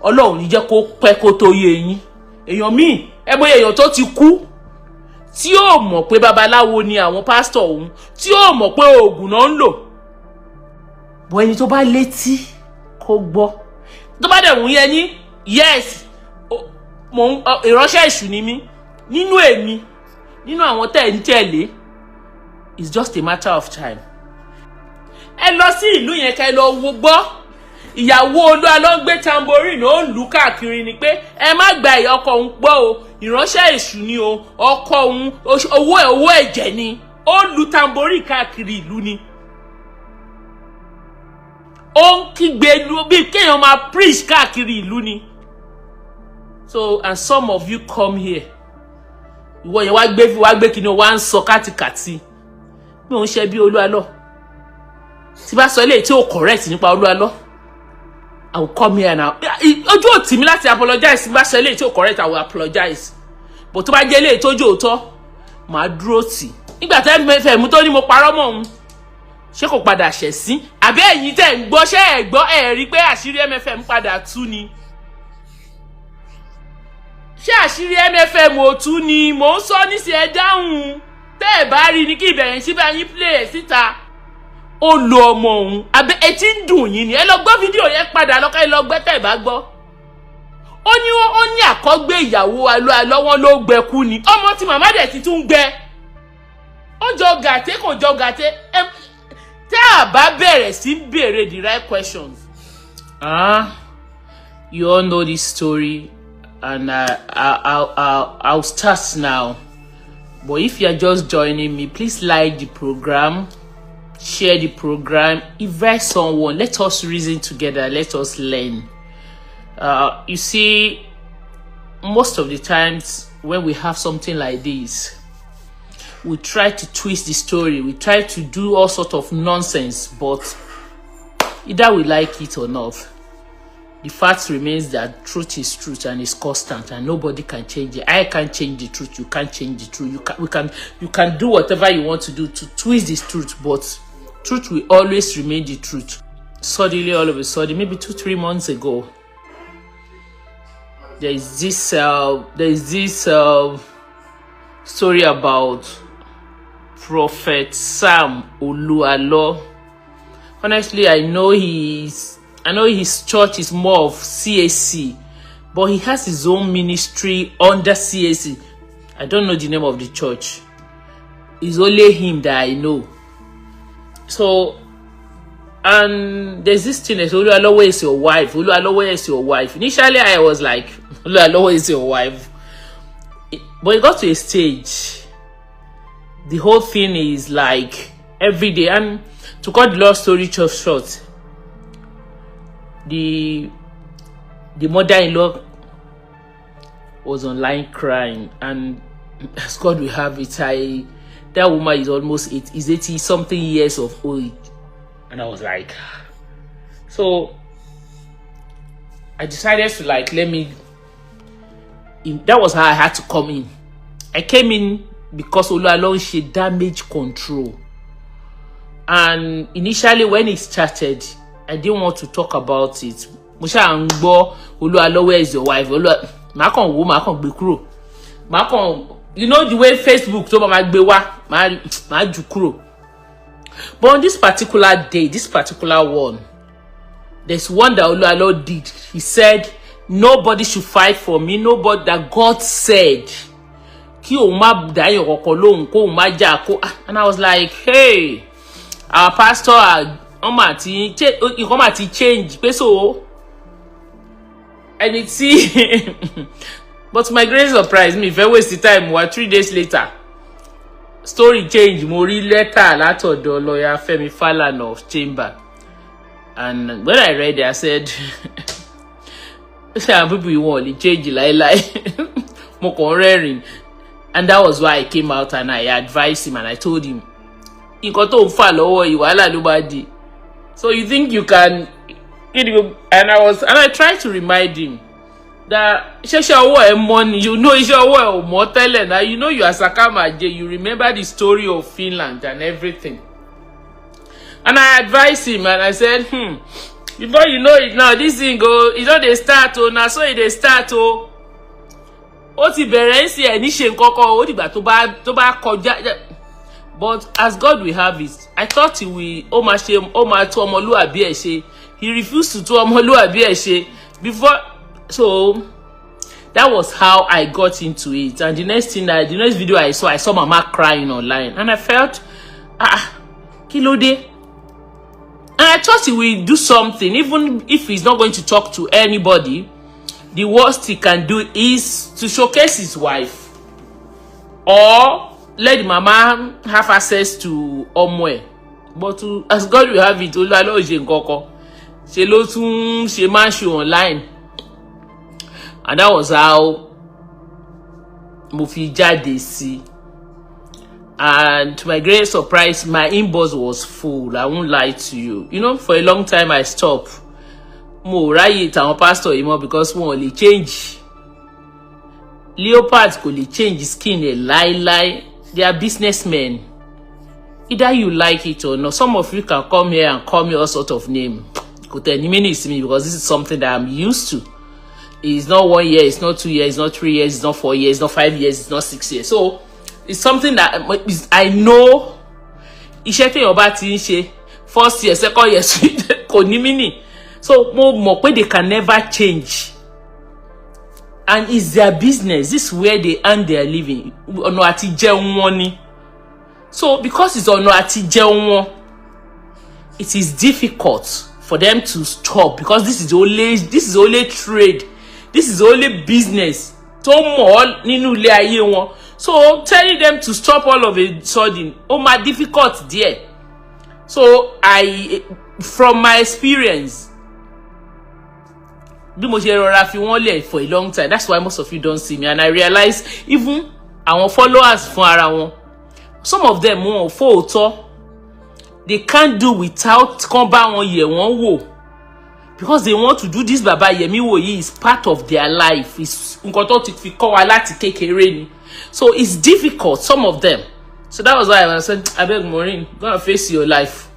Ọlọ́run ní jẹ́ kó pẹ́ kó tó yé yín. Èèyàn míì, ẹ bóyá èèyàn tó ti kú tí yóò mọ̀ pé babaláwo ni àwọn pásítọ̀ òun, tí yóò mọ̀ pé oògùn náà ń lò bọ́. Ẹni tó bá létí kó gbọ́, tó bá dẹ̀ wù yẹn ní yes, mò ń ìránṣẹ́ èṣù ni mí nínú èmi, nínú àwọn tẹ̀ ń tẹ̀lé. It's just a matter of time. Ẹ lọ sí ìlú yẹn, kẹ́ lọ wo gbọ́. Ìyàwó Olúwa ló ń gbé tambourine, ó ń lù káàkiri ni pé ẹ má gba ìyá ọkọ òun gbọ́ o, ìránṣẹ́ èṣù ni o, ọkọ òun, owó ẹ̀, owó ẹ̀jẹ̀ ni. Ó ń lu tambourine káàkiri ìlú ni, ó ń kígbe lu bíi kéèyàn máa preach káàkiri ìlú ni. So, and some of you come here, ìwọ yẹn wá gbé kíni, wá ń sọ kátikàti bí òun ṣe bí Olúwa lọ. Tí bá sọ eléyìí tí ò correct nípa Olúwa lọ, I will come here now. Ojú ò tì mí láti apologize. Tí bá sọ eléyìí tí ò correct, I will apologize, but tó bá jẹ́ eléyìí tó jẹ́ òótọ́, màá dúró tì. Nígbà tẹ́ fẹ́ mú tó ní mo parọ́ mọ́ òun, ṣé kò padà ṣẹ̀ sí? Àbí ẹ̀yin tẹ́ ń gbọ́, ṣé ẹ̀ gbọ́, ẹ̀ rí pé àṣírí MFM padà tú ni? Ṣé àṣírí MFM ò tú ni? Mò ń sọ níṣẹ́, ẹ dáhùn. Tẹ́ ẹ̀ bá rí ni kí ìbẹ̀rẹ̀ síbẹ̀ yín play ẹ̀ síta. Ó lo ọmọ òun, àbẹ etí ń dùn yín ni? Ẹ lọ gbọ́ fídíò yẹn padà lọ́kọ́, ẹ lọ gbẹ́ tẹ́ ẹ bá gbọ́. Ó ní àkọ́gbé ìyàwó alọ́ alọ́wọ́ ló gbẹkú ni. Ọmọ tí màmá dẹ̀ ti tún gbẹ, ó jọ gàté, kò jọ gàté. Ẹ tá a bá bẹ̀rẹ̀ sí béèrè the right questions. Ah, you all know this story and I'll start now. But if you are just joining me, please like the program, share the program, invite someone. Let us reason together. Let us learn. You see, most of the times when we have something like this, we try to twist the story. We try to do all sort of nonsense, but either we like it or not, the fact remains that truth is truth and is constant and nobody can change it. I can't change the truth. You can't change the truth. You can, we can, you can do whatever you want to do to twist this truth, but truth will always remain the truth. Suddenly, all of a sudden, maybe 2, 3 months ago, there is this story about Prophet Sam Olualo. Honestly, I know his church is more of CAC, but he has his own ministry under CAC. I don't know the name of the church. It's only him that I know. So, and there's this thing that Oluwalo is your wife. Oluwalo is your wife. Initially, I was like, Oluwalo is your wife. But it got to a stage. The whole thing is like every day. And to cut the long story short, the mother-in-law was online crying, and as God will have it, I that woman is almost eight is 80 something years of old, and I was like, so I decided to, like, let me. That was how I had to come in. I came in because Oluwalo ń ṣe damage control, and initially when it started, I didn't want to talk about it. Mo ṣáà ń gbọ́ Oluwalo, where is your wife? Olúwa, màá kàn wò, màá kàn gbé kúrò, màá kàn, you know the way Facebook tó bá máa gbé wá, màá jù kúrò. But on this particular day, this particular one, there's one that Oluwalo did. He said nobody should fight for me, nobody, that God said kí òun má dáyàn kankan lóhùn, kó òun má jà kó. And I was like, "Hey, our pastor, wọ́n mà ti nǹkan mà ti change pé." So ẹni tí, but to my great surprise, mi fẹ́ waste the time wa, 3 days later, story change. Mo rí lẹ́tà látọ̀dọ̀ lọ́ọ̀yà Fẹ́mi Falana of chamber, and when I read it, I said, "Ṣé àwọn people yìí, wọn ò lè change láéláé?" Mo kàn rẹ́rìn. And that was why I came out and I advised him and I told him, nǹkan tó ń fà lọ́wọ́ yìí, wàhálà ló máa di. So you think you can, and I tried to remind him that ṣẹṣẹ ọwọ́ ẹ mọ́ ni, iṣẹ́ ọwọ́ ẹ ò mọ́ tẹ́lẹ̀ na. You know you are Sakamaje. You remember the story of Finland and everything. And I advised him and I said, Before you know it now, this thing go, e don dey start o. Na so e dey start o. Ó ti bẹ̀rẹ̀ ń ṣe ẹ̀ ní ṣe nǹkan kan. Ó dìgbà tó bá kọjá. But as God will have it, I thought he will, ó máa ṣe, ó máa tó ọmọlúwàbí ẹ̀ ṣe. He refused to tó ọmọlúwàbí ẹ̀ ṣe before. So that was how I got into it. And the next video I saw Mama crying online, and I felt, "Ah, kí ló dé?" And I thought he will do something. Even if he's not going to talk to anybody, the worst he can do is to showcase his wife or let the mama have access to ọmọ ẹ̀. But as God will have it, Olúwa ló ṣe nǹkan kan ṣe, ló tún ṣe máa ń ṣe online, and that was how mo fi jáde sí. And to my great surprise, my inbox was full. I won't lie to you. For a long time I stopped. Mo ò ráyè tàwọn pastor yìí mọ́ because wọn ò lè change. Leopard kò lè change skin ẹ̀ láéláé. They are businessmen, either you like it or not. Some of you can come here and call me all sort of name. Kò tẹ̀ ní minutes mi because this is something that I'm used to. It's not one year, it's not 2 years, it's not 3 years, it's not 4 years, it's not 5 years, it's not 6 years. So it's something that I know. Iṣẹ́ téèyàn bá ti ń ṣe first year, second year, kò ní meaning. So mo mọ̀ pé they can never change, and it's their business. This is where they earn their living. Ọ̀nà àti jẹun wọn ni. So because it's ọ̀nà àti jẹun wọn, it is difficult for them to stop because this is the only trade, this is the only business tó mọ̀ ọ́ nínú ilé ayé wọn. So telling them to stop all of a sudden, ó máa difficult díẹ̀. So I, from my experience, bí mo ṣe rọra fi wọ́n lẹ̀ for a long time, that's why most of you don't see me. And I realize even àwọn followers fún ara wọn, some of them, wọn ò fóòótọ́. They can't do without kán bá wọn yẹ̀ wọ́n wò because they want to do this. Baba Yemi wò yìí is part of their life. It's nǹkan tó ti fi kọ́ wa láti kékeré ni. So it's difficult, some of them. So that was why I said, "Abeg, Maureen, go and face your life."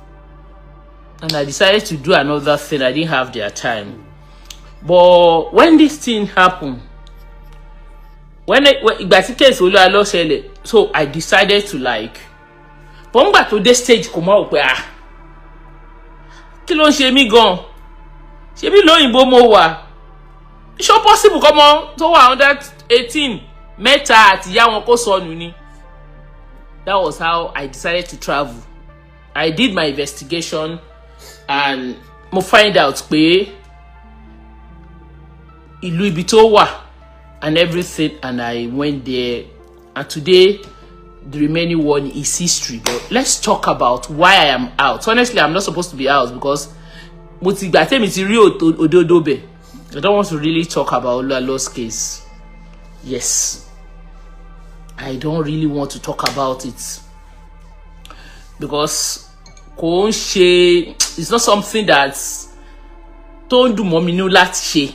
And I decided to do another thing. I didn't have their time. But when this thing happen, when ìgbà tí case Olúwa lọ ṣẹlẹ̀, so I decided to like, but ngbà tó dé stage, kò mọ̀ pé, ah, kí ló ń ṣe mí gan? Ṣebí lóyìnbó mo wà? Ṣó possible kọ́mọ tó wà under 18 mẹ́ta àti ìyá wọn kó sọnù ni? That was how I decided to travel. I did my investigation and mo find out pé ìlú ibi tó wà and everything, and I went there, and today the remaining one is history. But let's talk about why I am out. Honestly, I'm not supposed to be out because mo ti gbà tèmi ti rí òdodo bẹ̀. I don't want to really talk about Oluwalo's case. Yes, I don't really want to talk about it because kò ń ṣe, it's not something that tó ń dùn mọ́ mi nínú láti ṣe.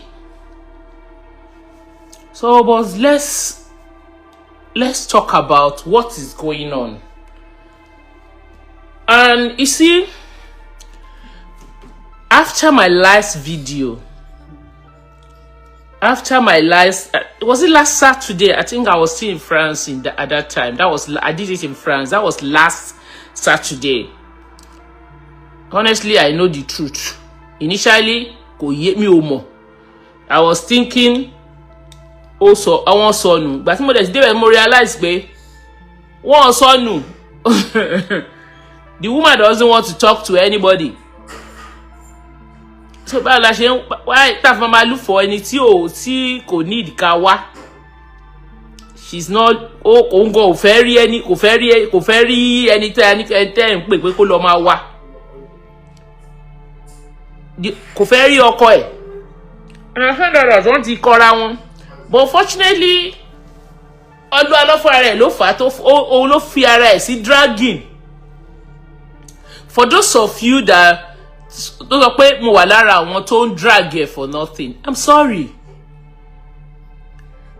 So, but let's talk about what is going on. And you see, after my last video, after my last was it last Saturday? I think I was still in France at that time. That was, I did it in France. That was last Saturday. Honestly, I know the truth. Initially, kò yé mi, ò mọ̀. I was thinking ó sọ àwọn sọnù. Ìgbà tí mo dẹ̀ ti débẹ̀, mo realize pé wọ́n sọnù. The woman doesn't want to talk to anybody. So báwo la ṣe ń wá tá a fi máa look for ẹni tí ò tí kò ní ìdíkà wá? She's not, ó òun gan ò fẹ́ rí ẹni, kò fẹ́ rí ẹni tẹ́ ń pè pé kó lọ máa wá. Kò fẹ́ rí ọkọ ẹ̀, and I found out that wọ́n ti kọ́ra wọn. But unfortunately, Olúwa fúnra rẹ̀ ló fà á tó òun ló fi ara ẹ̀ sí dragging. For those of you that tó sọ pé mo wà lára àwọn tó ń drag ẹ̀ for nothing, I'm sorry,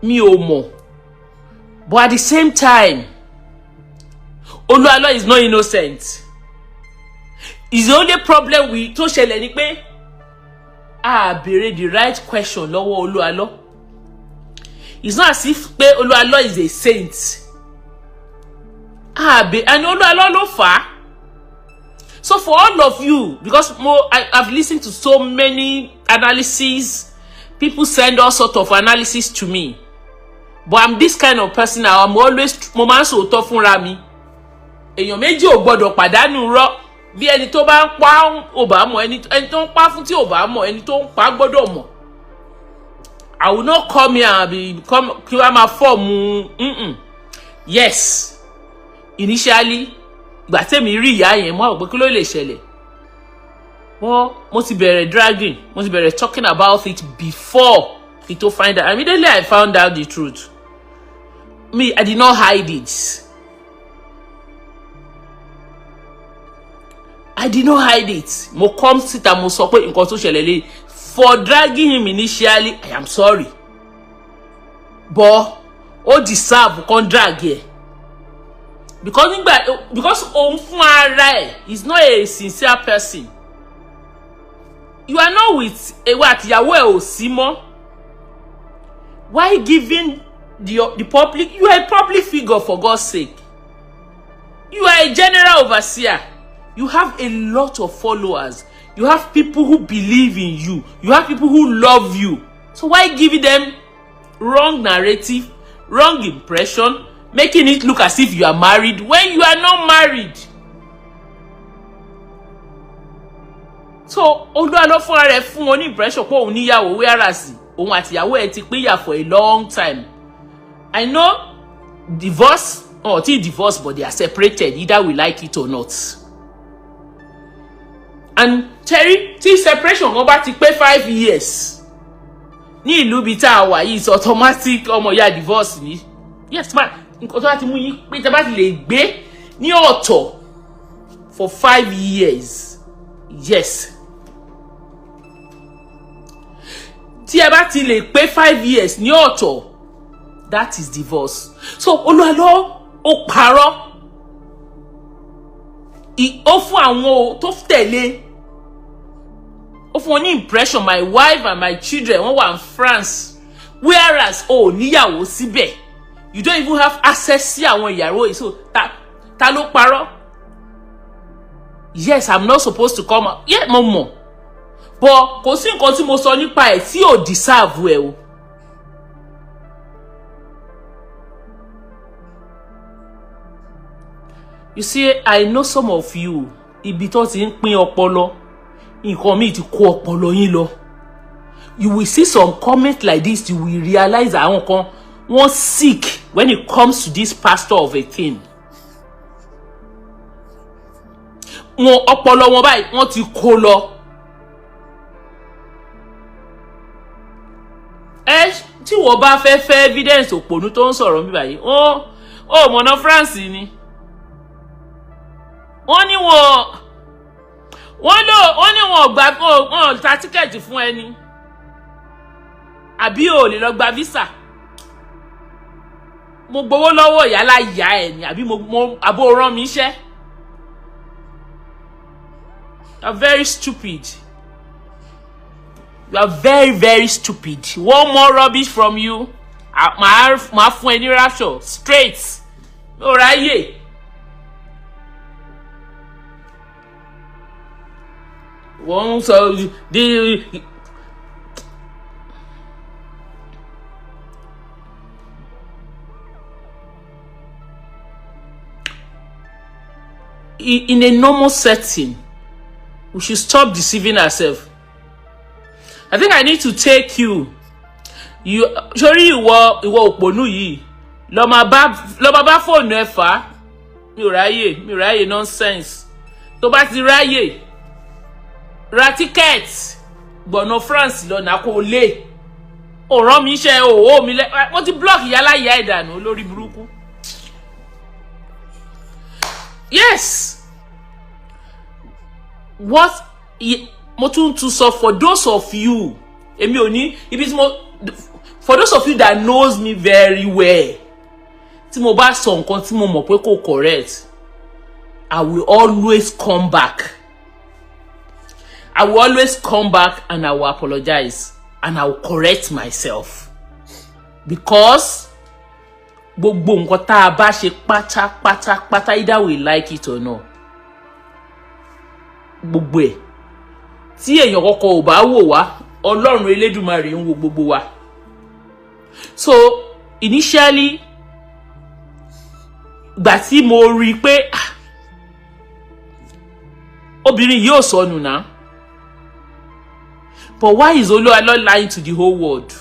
mi ò mọ̀. But at the same time, Olúwalọ is not innocent. Is the only problem we tó ṣẹlẹ̀ ni pé A béèrè the right question lọ́wọ́ Olúalọ́. It's not as if pé Olúalọ́ is a saint. A bè and Olúalọ́ ló fà á. So for all of you, because I've listened to so many analyses, people send all sort of analysis to me, but I'm this kind of person now. I'm always, mo máa ń sòótọ́ fúnra mi. Èèyàn méjì ò gbọdọ̀ pàdánù rọ́. Bí ẹni tó bá ń pa ò bá mọ̀, ẹni tó ń pa fún tí ò bá mọ̀, ẹni tó ń pa gbọ́dọ̀ mọ̀. I will not come here and be come kí wàá máa form. Yes, initially, ìgbà tẹ́mi rí ìyá yẹn, mo rò pé kí ló lè ṣẹlẹ̀. Wọ́n mo ti bẹ̀rẹ̀ dragging, mo ti bẹ̀rẹ̀ talking about it before kí tó find out. Immediately I found out the truth, me, I did not hide it. I did not hide it. Mo come síta, mo sọ pé nǹkan tó ṣẹlẹ̀ lé. For dragging him initially, I am sorry, but ó deserve kan drag ẹ because nígbà, because òun fún ara ẹ̀ is not a sincere person. You are not with ewa, àtìyàwó ẹ̀ ò sí mọ́. Why giving the public? You are a public figure, for God's sake. You are a general overseer. You have a lot of followers. You have people who believe in you. You have people who love you. So why giving them wrong narrative, wrong impression, making it look as if you are married when you are not married? So Olúwalọ fúnra rẹ̀ fún wọn ní impression pé òun níyàwó, whereas òun àtìyàwó ẹ̀ ti pínyà for a long time. I know divorce or tí divorce, but they are separated, either we like it or not. And Terry, tí separation wọn bá ti pé 5 years ní ìlú bíi tá a wà yìí, it's automatic, ọmọ ìyá divorce ni. Yes ma, nǹkan tó bá ti mú yín pé tí a bá ti lè gbé ní ọ̀tọ̀ for 5 years, yes, tí ẹ bá ti lè pé 5 years ní ọ̀tọ̀, that is divorce. So Olúwalọ ó parọ́, ó fún àwọn tó tẹ̀lé, ó fún wọn ní impression, "My wife and my children, wọ́n wà ní France," whereas o ò níyàwó síbẹ̀. You don't even have access sí àwọn ìyàwó yìí. So ta ló parọ́? Yes, I'm not supposed to come out. Yeah, mo mọ̀, but kò sí nǹkan tí mo sọ nípa ẹ̀ tí ò deserve ẹ̀ o. You see, I know some of you, ibi tó ti ń pín ọpọlọ, nǹkan míì ti kó ọpọlọ yín lọ. You will see some comment like this, you will realize àwọn kan wọ́n sick when it comes to this pastor of a thing. Wọn ọpọlọ wọn báyìí, wọ́n ti kó lọ. Ẹ tí wọ́n bá fẹ́ fẹ́ evidence, òpònú tó ń sọ̀rọ̀ níbí báyìí, wọ́n ò mọ̀nà France ni. Wọ́n ní wọ́n lò, wọ́n ní wọn ò gbà, wọn ò ta ticket fún ẹni, àbí o lè lọ gba visa. Mo gbowó lọ́wọ́ ìyálà ìyá ẹ̀ ni, àbí mo àbó rán mi iṣẹ́? You are very stupid. You are very, very stupid. One more rubbish from you, màá fún ẹ ní rapture straight. Mi ò ráyè. Wọ́n ń sọ the in a normal setting, we should stop deceiving ourselves. I think I need to take you sórí. Ìwọ òpònú yìí, lọ máa bá fóònù ẹ fà á. Mi ò ráyè, mi ò ráyè nonsense. Tó bá ti ráyè, ra ticket gbọ̀nà France lọ́nà kó lè ò rán mi iṣẹ́ òwò mi lẹ́. Mo ti block ìyálà ìyá ìdànù, olórí burúkú. Yes, what mo tún tún sọ, for those of you, èmi ò ní ibi tí mo, for those of you that knows me very well, tí mo bá sọ nǹkan tí mo mọ̀ pé kò correct, I will always come back. I will always come back and I will apologize and I will correct myself, because gbogbo nǹkan tá a bá ṣe pátápátápátá, either we like it or not, gbogbo ẹ̀ tí èèyàn kọ́kọ́ ò bá wò wá, Ọlọ́run Elédùmarè ń wo gbogbo wa. So initially, gbà tí mo rí i pé, ah, obìnrin yìí ò sọnù náà, but why is Oluwalo lying to the whole world?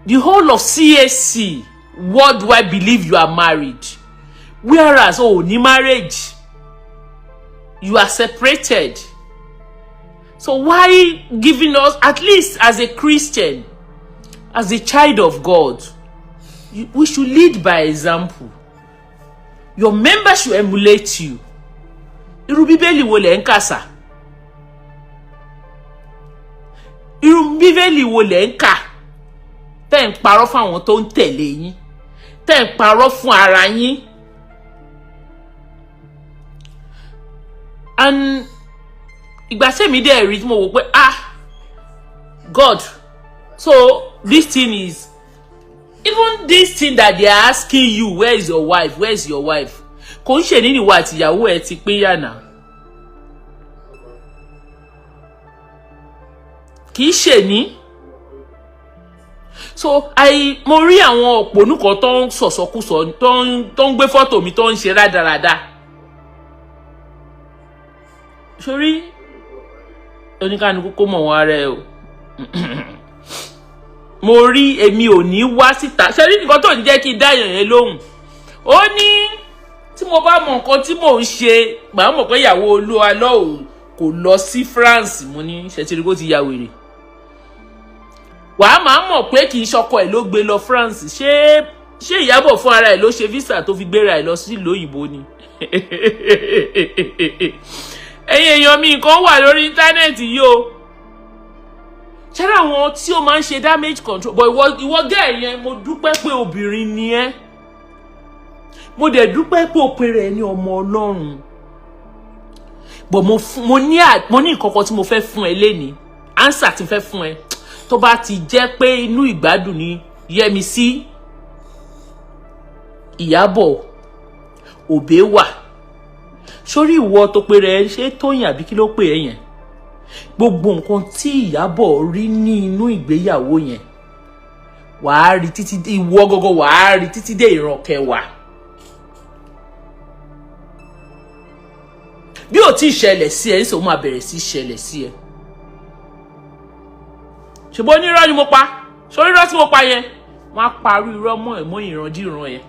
The whole of CAC worldwide believe you are married, whereas, oh, ní marriage, you are separated. So why giving us? At least as a Christian, as a child of God, we should lead by example. Your members should emulate you. Irú Bíbélì wo lẹ̀ ń kà sà? Irú Bíbélì wo lẹ̀ ń kà tẹ́ ń parọ́ fún àwọn tó ń tẹ̀lé yín, tẹ́ ń parọ́ fún ara yín? And ìgbà tẹ́mi dẹ̀ rí tí mo wò pé, ah, God, so this thing is even this thing that they are asking you, where is your wife, where is your wife? Kò ń ṣe nínú ìwà àtìyàwó ẹ ti pín yànà, kì í ṣe ní. So I mo rí àwọn òpònú kan tó ń sọ̀sọ̀kúsọ, tó ń gbé fọ́tò mi, tó ń ṣe rádaràda sórí oníkànnì kókó mọ̀ wọn ara ẹ o. Mo rí èmi ò ní wá síta ṣe rí nǹkan tó ń jẹ́ kí n dá èèyàn yẹn lóhùn. Ó ní tí mo bá mọ nǹkan tí mò ń ṣe, màá mọ̀ pé ìyàwó Olúwalọ́ kò lọ sí France. Mo ní ṣètìlí kó ti ya wèrè, wàá máa mọ̀ pé kì í ṣọkọ ẹ̀ ló gbé lọ France. Ṣé Ìyábọ̀ fún ara ẹ̀ ló ṣe visa tó fi gbéra ẹ̀ lọ sílùú òyìnbó ni? Ẹ̀yin èèyàn mi, nǹkan wà lórí íńtánẹ́ẹ̀tì yìí o. Ṣé àwọn tí ó máa ń ṣe damage control? But ìwọ gẹ́ yẹn, mo dúpẹ́ pé obìnrin ni ẹ́, mo dẹ̀ dúpẹ́ pé o pèrè ẹ ní ọmọ Ọlọ́run. But mo ní nǹkan kan tí mo fẹ́ fún ẹ lénìí, answer tí mo fẹ́ fún ẹ. Tó bá ti jẹ́ pé inú ìgbádùn ni Yẹ́misí Ìyábọ̀ Òbé wà sórí, ìwọ tó pèrè ẹ, ṣé Tóyìn àbí kí ló pè ẹ yẹn, gbogbo nǹkan tí Ìyábọ̀ rí ní inú ìgbéyàwó yẹn, wàá rí títí ìwọ gọgọ, wàá rí títí dé ìran kẹwàá. Bí ò tí ì ṣẹlẹ̀ sí ẹ, níṣẹ́ ó máa bẹ̀rẹ̀ sí ṣẹlẹ̀ sí ẹ. Ṣùgbọ́n onírọ́ ni mo pa, sórí irọ́ tí mo pa yẹn, wọ́n á parí irọ́ mọ́ ẹ̀ mọ́ ìrandíran yẹn.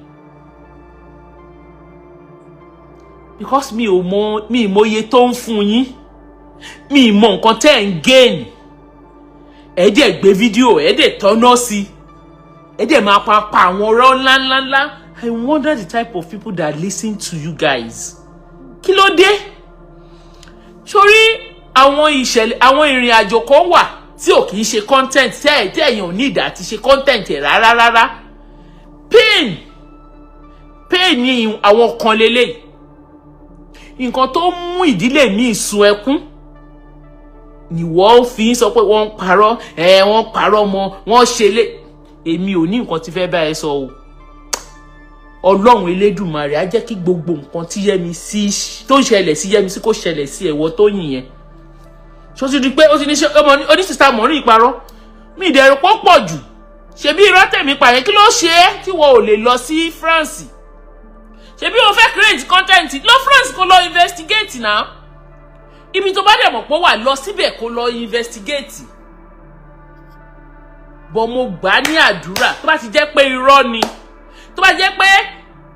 Because mi ò mọ, mi ì mọye tó ń fún yín, mi ì mọ nǹkan tẹ́ ẹ̀ ń gain. Ẹ dẹ̀ gbé fídíò, ẹ dẹ̀ tọ́nà sí, ẹ dẹ̀ máa pa àwọn ọ̀rọ̀ ńláńláńlá. I wonder the type of people that listen to you guys. Kí ló dé? Sórí àwọn ìṣẹ̀lẹ̀, àwọn ìrìn àjò kan wà tí ò kì í ṣe content, tẹ́ ẹ̀yàn ò ní ìdá ti ṣe content ẹ̀ rárá rárá. Pain ni àwọn kan lélẹ̀. Nǹkan tó mú ìdílé mi sun ẹkún nìwọ fi ń sọ pé wọ́n ń parọ́ ẹ, wọ́n ń parọ́ mọ́, wọ́n ṣe lé. Èmi ò ní nǹkan tí fẹ́ bá ẹ sọ o. Ọlọ́run Elédùmarè á jẹ́ kí gbogbo nǹkan tí Yẹ́misí tó ń ṣẹlẹ̀ sí Yẹ́misí kó ṣẹlẹ̀ sí ẹ̀wọ̀ tó yìn yẹn. Ṣó ti di pé ó ti ní ṣe ọmọ oníṣìṣà mọ̀rí ìparọ́ mi ìdẹ̀rù pọ̀ pọ̀ jù. Ṣebí irọ́ tẹ̀mí pa yẹn, kí ló ṣe é tí wọ́n ò lè lọ sí France? Ṣebí o fẹ́ create content, lọ France kó lọ investigate náà. Ibi tó bá dẹ̀ mọ̀ pé wà, lọ síbẹ̀ kó lọ investigate. Bọ̀ mo gbà ní àdúrà, tó bá ti jẹ́ pé irọ́ ni, tó bá jẹ́ pé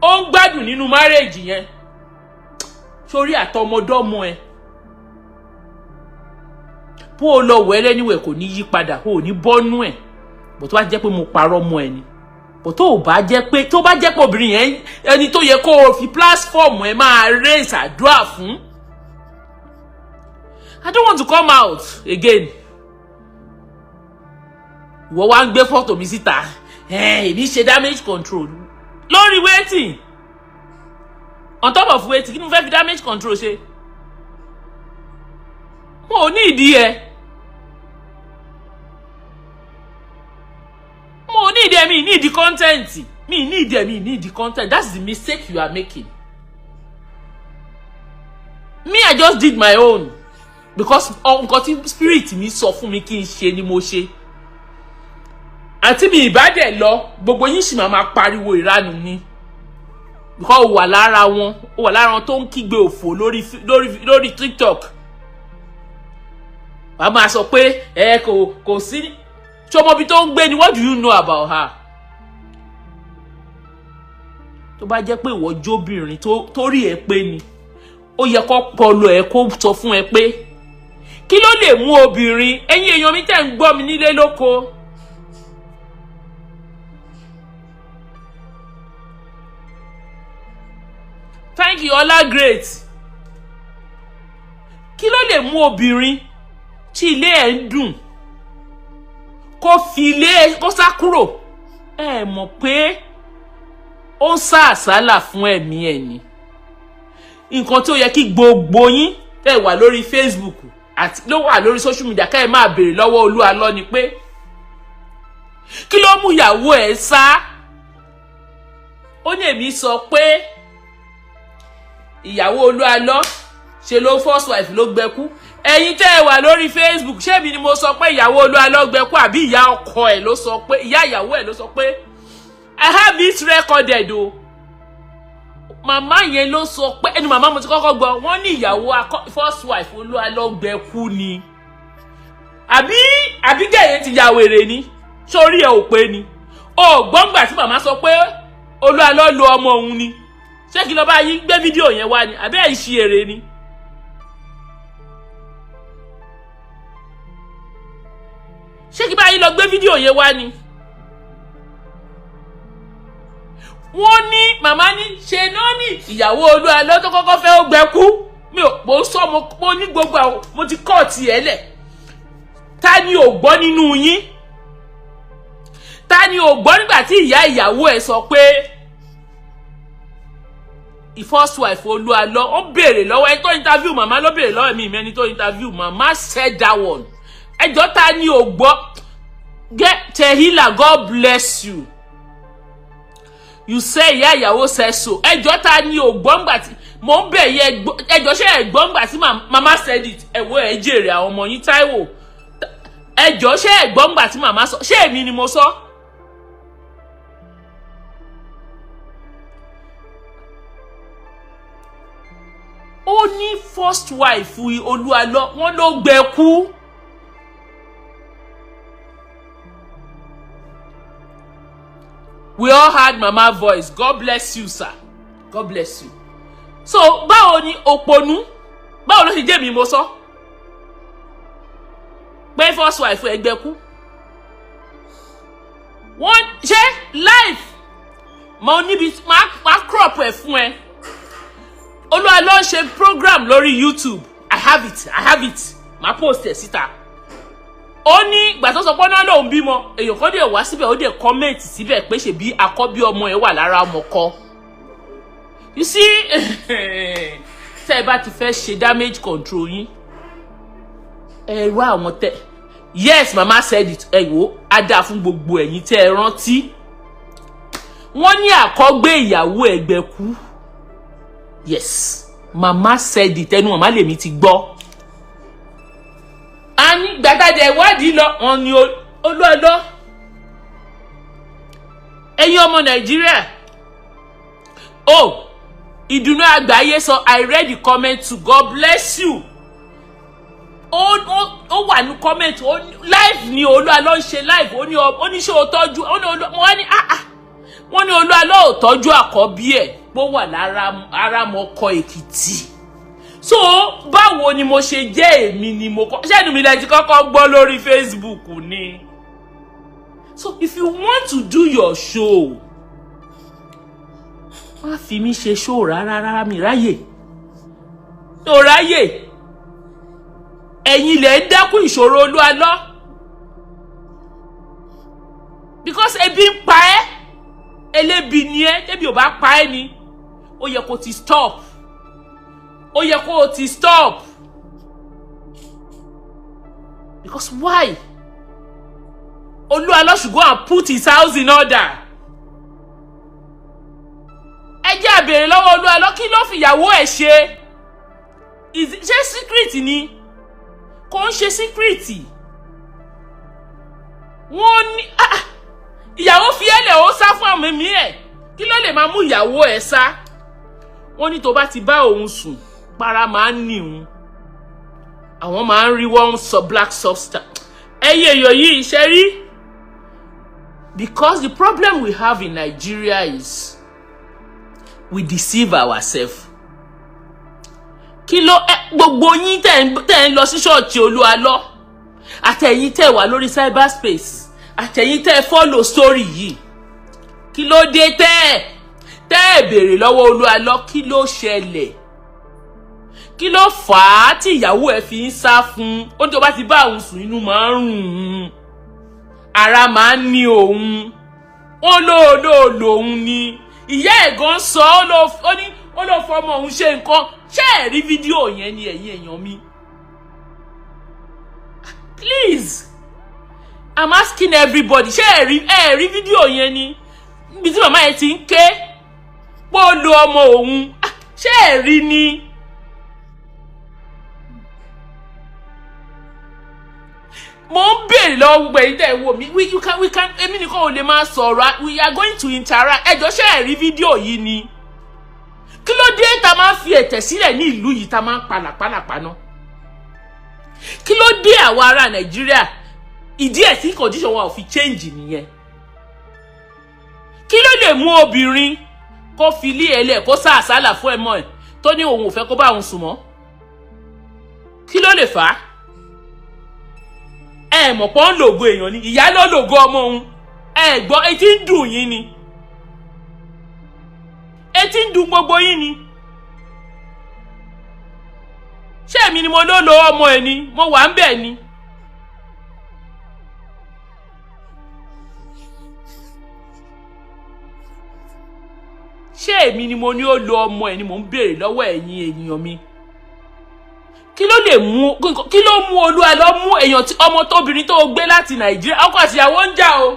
ó ń gbádùn nínú marriage yẹn, sórí àtọmọdọ́mọ ẹ, bó o lọ wẹ̀ lẹ́niwẹ̀ kò ní yí padà, o ò ní bọ́nú ẹ̀. Bọ̀ tó bá jẹ́ pé mo parọ́ mọ́ ẹ ni, bọ̀ tó bá jẹ́ pé, tó bá jẹ́ pé obìnrin yẹn ẹni tó yẹ kó o fi platform ẹ máa raise àdúrà fún. I don't want to come out again. Ìwọ wá ń gbé fọ́tò mi síta, èmi ṣe damage control lórí waiting on top of waiting. Kí ni mo fẹ́ fi damage control ṣe? Mo ò ní ìdí ẹ, mo ò ní ìdí ẹ. Mi ní ìdí content, mi ní ìdí ẹ, mi ní ìdí content. That's the mistake you are making. Me, I just did my own because nǹkan tí spirit mi sọ fún mi kí n ṣe ni mo ṣe. Àti mi ìbá dẹ̀ lọ, gbogbo yín sì máa ma pariwo ìranù ni, because ó wà lára wọn, ó wà lára wọn tó ń kígbe òfò lórí TikTok. Wàá máa sọ pé ẹ kò sí ṣọmọbi tó ń gbé ni. What do you know about her? Tó bá jẹ́ pé ìwọ jóbìnrin tó rí ẹ pé ni, ó yẹ kó pọlọ ẹ kó sọ fún ẹ pé kí ló lè mú obìnrin. Ẹ̀yin èèyàn mi tẹ́ ń gbọ́ mi nílé lóko, thank you, Ọlá Great. Kí ló lè mú obìnrin tí ilé ẹ̀ ń dùn kó fi ilé kó sá kúrò? Ẹ mọ̀ pé ó ń sá àsálà fún ẹ̀mí ẹ̀ ni. Nǹkan tó yẹ kí gbogbo yín tẹ́ wà lórí Facebook àti ló wà lórí social media ká ẹ máa béèrè lọ́wọ́ Olúwa ni pé kí ló mú ìyàwó ẹ̀ sá? Ó ní èmi sọ pé ìyàwó Olúalọ́ ṣe ló first wife ló gbẹkú. Ẹ̀yin tẹ́ ẹ wà lórí Facebook, ṣé èmi ni mo sọ pé ìyàwó Olúalọ́ gbẹkú, àbí ìyá ọkọ ẹ̀ ló sọ pé, ìyá ìyàwó ẹ̀ ló sọ pé? I have it recorded o. Màmá yẹn ló sọ pé, ẹnu màmá mo ti kọ́kọ́ gbọ́, wọ́n ní ìyàwó first wife Olúalọ́ gbẹkú ni. Àbí gẹ̀yẹ́ ti ya wèrè ni? Sórí ẹ̀ ò pé ni o gbọ́ngbà tí màmá sọ pé Olúalọ́ lo ọmọ òun ni? Ṣé kí ló bá yín gbé fídíò yẹn wá ni, àbí ẹ̀ ń ṣe èrè ni? Ṣé kí bá yín lọ gbé fídíò yẹn wá ni? Wọ́n ní màmá ní ṣe náà ní ìyàwó Olúalọ́ tó kọ́kọ́ fẹ́ ó gbẹ́kú. Mi ò mo sọ, mo ní gbogbo àwọn mo ti kọ́ tiẹ̀ lẹ̀. Ta ni ò gbọ́ nínú yín? Ta ni ò gbọ́ nígbà tí ìyá ìyàwó ẹ̀ sọ pé first wife Olúalọ́? Ó béèrè lọ́wọ́ ẹni tó interview màmá, ló béèrè lọ́wọ́ mi ìmẹ́ni tó interview màmá said that one. Ẹjọ́, ta ni ò gbọ́? Get Tehila, God bless you. You say ìyá ìyàwó said so. Ẹjọ́, ta ni ò gbọ́ ńgbà tí mò ń bẹ̀ yẹ? Ẹjọ́, ṣé ẹ gbọ́ ńgbà tí màmá said it? Ẹ̀wọ́ ẹ̀ jèrè àwọn ọmọ yín. Táíwò, ẹjọ́, ṣé ẹ gbọ́ ńgbà tí màmá sọ? Ṣé èmi ni mo sọ? Ó ní first wife Olúalọ́, wọ́n ló gbẹ kú. We all heard mama voice. God bless you, sir. God bless you. So báwo ni òpònú, báwo ló ṣe jẹ́ mi mo sọ pé first wife ẹgbẹ́ kú? Wọ́n ṣe live mo níbi máa crop ẹ̀ fún ẹ. Olúwa ló ń ṣe program lórí YouTube. I have it, I have it. Máa post ẹ̀ síta. Ó ní ìgbà tó sọ pé náà lòun bímọ, èèyàn kan dẹ̀ wá síbẹ̀, ó dẹ̀ comment síbẹ̀ pé ṣèbí àkọ́bí ọmọ ẹ̀ wà lára ọmọ kọ́. You see, tẹ́ ẹ bá ti fẹ́ ṣe damage control yín, ẹ wá àwọn tẹ. Yes, mama said it. Ẹ wò á dáa fún gbogbo ẹ̀yin tẹ́ ẹ rántí. Wọ́n ní àkọ́gbé ìyàwó ẹ̀gbẹ́ kú. Yes, mama said it. Ẹnu màmá lèmi ti gbọ́. A ní gbàgede ìwádìí lọ, wọ́n ní Olúọlọ́. Ẹ̀yin ọmọ Nàìjíríà o, ìdùnnú àgbáyé sọ. I read the comment too. God bless you. Ó wà ní comment. Ó live ni Olúalọ́ ń ṣe live. Ó ní, ó ní ṣé o tọ́jú? Ó ní Olú, wọ́n ní, ah ah, wọ́n ní Olúalọ́ ò tọ́jú àkọ́bí ẹ̀ pó wà lára arámọkọ Èkìtì. So báwo ni mo ṣe jẹ́? Èmi ni mo kọ́, ṣé ẹnu mi lẹ ti kọ́kọ́ gbọ́ lórí Facebook ni? So if you want to do your show, má fi mí ṣe show rárá rárá. Mi ráyè, mi ò ráyè. Ẹ̀yin lẹ̀ ń dẹ́kun ìṣòro Olúalọ́ because ebi ń pa ẹ́, elébi ni ẹ́. Tẹ́bi ò bá pa ẹ́ ni, ó yẹ kó ti stop, ó yẹ kó o ti stop. Because why? Olúwalọ should go and put his house in order. Ẹ jẹ́ á béèrè lọ́wọ́ Olúwalọ, kí ló fìyàwó ẹ̀ ṣe? Ṣé secret ni? Kò ń ṣe secret. Wọ́n ní ìyàwó fi ẹ̀lẹ̀, ó sá fún àwọn ẹ̀mí ẹ̀. Kí ló lè máa mú ìyàwó ẹ̀ sá? Wọ́n ní tó bá ti bá òun sùn, para máa ń nì òun, àwọn máa ń rí one sub black substance. Ẹyẹ èèyàn yìí ṣe rí, because the problem we have in Nigeria is we deceive ourselves. Kí ló gbogbo yín tẹ̀ ń lọ sí ṣọ́ọ̀ṣì Olúwalọ, àtẹ̀yìn tẹ̀ wà lórí cyberspace, àtẹ̀yìn tẹ̀ follow story yìí, kí ló dé tẹ́ ẹ̀ béèrè lọ́wọ́ Olúwalọ kí ló ṣẹlẹ̀? Kí ló fà á tí ìyàwó ẹ̀ fi ń sá fún un? Ó ní tó bá ti bá òun sùn, inú máa ń rùn ún, ara máa ń ní òun. Ó lóòlóòlò òun ni ìyá ẹ̀ gan sọ. Ó ní ó ló fọmọ òun ṣe nǹkan. Ṣé ẹ̀ rí fídíò yẹn ni, ẹ̀yin èèyàn mi? Please, I'm asking everybody, ṣé ẹ̀ rí fídíò yẹn ni, níbi tí màmá yẹn ti ń ké pé ó lo ọmọ òun? Ṣé ẹ̀ rí ni? Mo ń béèrè lọ́wọ́ gbogbo ẹ̀yin tẹ́ ẹ̀ wò mí. We you can we can èmi nìkan ò lè máa sọ̀rọ̀, we are going to interact. Ẹ jọ̀ọ́, ṣé ẹ̀ rí fídíò yìí ni? Kí ló dé tá a máa ń fi ẹ̀tẹ̀ sílẹ̀ ní ìlú yìí, tá a máa ń palàpalàpà ná? Kí ló dé àwa ará Nàìjíríà? Ìdí ẹ̀ tí condition wa ò fi change nìyẹn. Kí ló lè mú obìnrin kó fi ilé ẹ̀ lẹ̀, kó sá àsálà fún ẹ̀mọ́ ẹ̀ tó ní òun ò fẹ́ kó bá òun sùn mọ́? Kí ló lè fà á? Ẹ mọ̀ pọ́n ń lògo èèyàn ni, ìyá ló lògo ọmọ òun. Ẹ gbọ́, etí ń dùn yín ni, etí ń dùn gbogbo yín ni. Ṣé èmi ni mo ló lo ọmọ ẹ ni? Mo wà ń bẹ̀ ni. Ṣé èmi ni mo ní ó lo ọmọ ẹ ni? Mò ń béèrè lọ́wọ́ ẹ̀yin ènìyàn mi. Kí ló lè mú, kí ló mú Olúwa lọ mú èèyàn tí ọmọ tóbìnrin tó gbé láti Nàìjíríà? Ọkọ àtìyàwó ń jà o,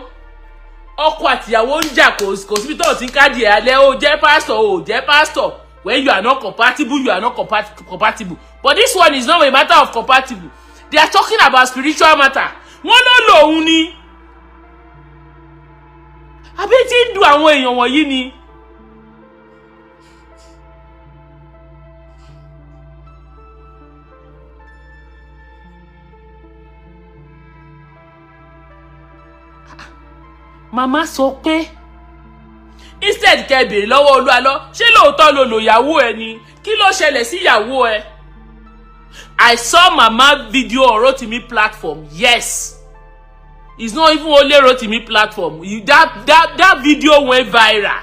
ọkọ àtìyàwó ń jà. Kò síbi tó ti ń káàdì ẹ̀ alẹ́. Ó jẹ́ pásítọ̀, ó jẹ́ pásítọ̀, when you are not compatible, you are not compatible. But this one is not a matter of compatible. They are talking about spiritual matter. Wọ́n ló lò òun ni. Àbí tí ń du àwọn èèyàn wọ̀nyí ni? Màmá sọ pé instead kẹ́ béèrè lọ́wọ́ Olúwalọ, ṣé lóòótọ́ ló lò ìyàwó ẹ ni? Kí ló ṣẹlẹ̀ sí ìyàwó ẹ? I saw mama video on Rotimi platform. Yes, it's not even only Rotimi platform. That video went viral.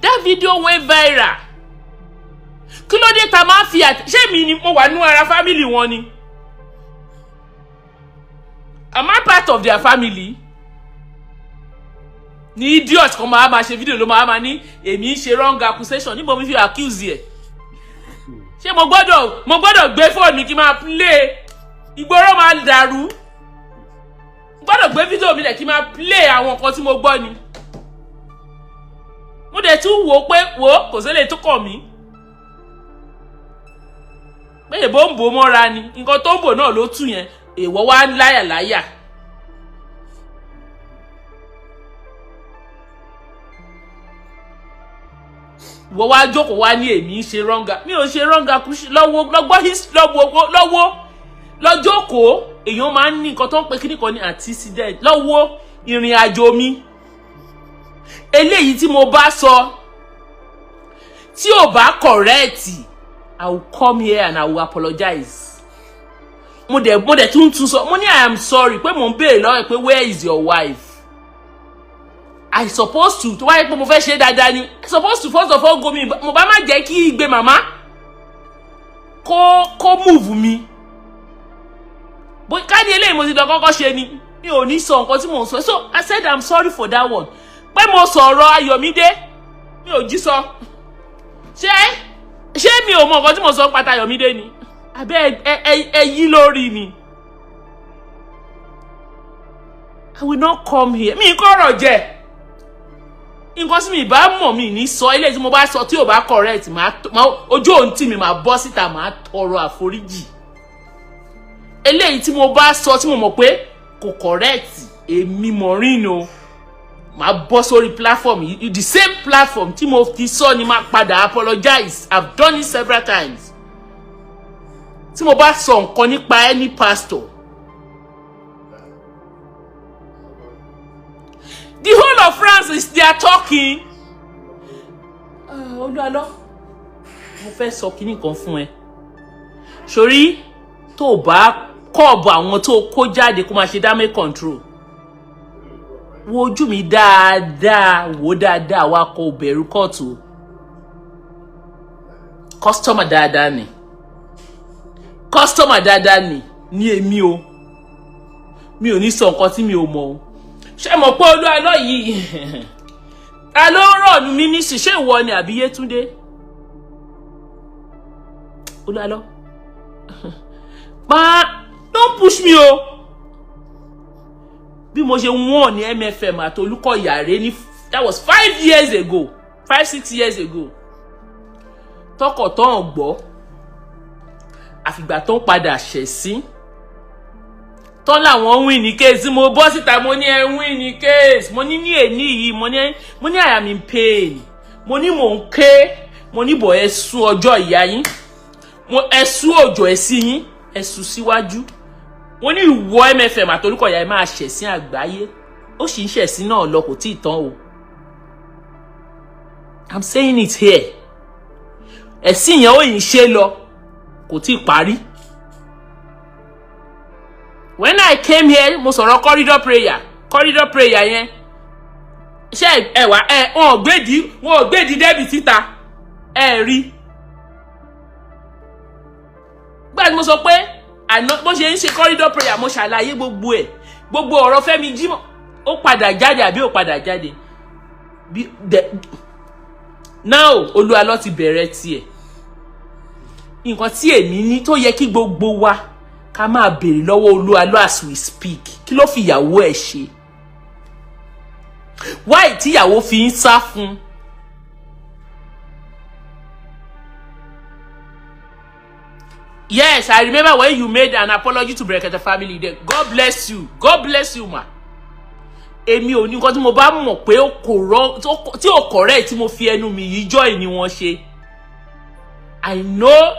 That video went viral. Kí ló dé ta máa ń fi àti ṣé mi ni mo wà nínú ara family wọn ni? Am I part of their family? Ní idiot kan máa ma ṣe fídíò, ló máa ma ní èmi ń ṣe wrong accusation. Níbo mi fi accuse ẹ̀? Ṣé mo gbọ́dọ̀ gbé fóònù mi kí n máa play? Ìgboro máa dàrú. Mo gbọ́dọ̀ gbé fídíò mi lẹ̀ kí n máa play àwọn nǹkan tí mo gbọ́ ni? Mo dẹ̀ tún wò ó pé wò ó, kò sí lè tó kàn mí pé èbó ń bò mọ́ra ni. Nǹkan tó ń bò náà ló tù yẹn. Èèwọ̀ wá ń láyà láyà. Ìwọ wá jókòó, wá ní èmi ń ṣe wrong. Mi ò ṣe wrong. Lọ́wọ́ lọ́gbọ́, lọ́wọ́ lọ́wọ́ lọ́jókòó. Èèyàn máa ń ní nǹkan tó ń pe kíní kan ní antecedent lọ́wọ́ ìrìn àjò mi. Eléyìí tí mo bá sọ, tí ò bá correct, I will come here and I will apologize. Mo dẹ̀ tún sọ, mo ní I am sorry pé mo ń béèrè lọ́wọ́ ẹ̀ pé where is your wife? I supposed to, tó wáyé pé mo fẹ́ ṣe dáadáa ni, I supposed to first of all go mi. Mo bá má jẹ́ kí igbe màmá kó move mi. Bó ká ní eléyìí mo ti lọ kọ́kọ́ ṣe ni, mi ò ní sọ nǹkan tí mò ń sọ. So I said I'm sorry for that one, pé mo sọ̀rọ̀ Ayọ̀mídé, mi ò jí sọ. Ṣé mi ò mọ nǹkan tí mo sọ pátá Ayọ̀mídé ni? Abẹ́ ẹ yí lórí ni. I will not come here. Mi kọ̀rọ̀ jẹ. Nǹkan tí mi bá mọ̀, mi ní sọ. Ilé tí mo bá sọ tí ò bá correct, máa ojú òun tí mi máa bọ́ síta, máa tọrọ àforíjì. Eléyìí tí mo bá sọ tí mo mọ̀ pé kò correct, èmi Maureen o, máa bọ́ sórí platform yìí, the same platform tí mo ti sọ ni, máa padà apologize. I've done it several times. Tí mo bá sọ nǹkan nípa any pastor, the whole of France is there talking. Olúwalọ, mo fẹ́ sọ kinní kan fún ẹ. Sórí tó o bá kọ́ọ̀bù àwọn tó kó jáde kó máa ṣe damage control, wo ojú mi dáadáa, wò dáadáa, wá kó bẹ̀rù kóòtù. Customer dáadáa ni, customer dáadáa ni ní èmi o. Mi ò ní sọ nǹkan tí mi ò mọ̀ o. Ṣé mọ̀ pé Olúwalọ yìí, ta ló ń rọ̀ mí nísì? Ṣé ìwọ ni àbí Yétúndé? Olúwalọ, pa, don't push me o. Bí mo ṣe wọ́n ní MFM àti Olúkọ̀yà rẹ ní, that was 5 years ago, 5, 6 years ago. Tọkọ̀tọ̀ gbọ́, àfìgbà tó ń padà ṣẹ̀ sí tán làwọn win ní case. Mo bọ́ síta, mo ní ẹ win ní case. Mo ní ní èní yìí, mo ní I am in pain. Mo ní mò ń ké. Mo ní bọ̀, ẹ sún ọjọ́ ìyá yín, mo ẹ sún òjò ẹ sí yín, ẹ sún síwájú. Mo ní ìwọ MFM àtOlúkọ̀yà, ẹ máa ṣẹ̀sín àgbáyé. Ó sì ń ṣẹ̀sín náà lọ, kò tí ì tán o. I'm saying it here, ẹ̀sìn yẹn ó yìí ń ṣe lọ, kò tí ì parí. When I came here, mo sọ̀rọ̀ corridor prayer. Corridor prayer yẹn, ṣé ẹ wá ẹ, wọn ò gbèdí dẹ́bì síta, ẹ rí gbà tí mo sọ pé àná bó ṣe ń ṣe corridor prayer, mo ṣàlàyé gbogbo ẹ̀, gbogbo ọ̀rọ̀ Fẹ́mi Jímọ̀. Ó padà jáde àbí ó padà jáde bí now? Olúwalọ ti bẹ̀rẹ̀ tiẹ̀. Nǹkan tí èmi ní tó yẹ kí gbogbo wa ká máa béèrè lọ́wọ́ Olúwalọ as we speak: kí ló fi ìyàwó ẹ̀ ṣe? Why tíyàwó fi ń sá fún? Yes, I remember when you made an apology to Brekete family then. God bless you. God bless you, ma. Èmi ò ní nǹkan tí mo bá mọ̀ pé ó kò rọ tí ò correct, tí mo fi ẹnu mi yìí join ni wọ́n ṣe. I know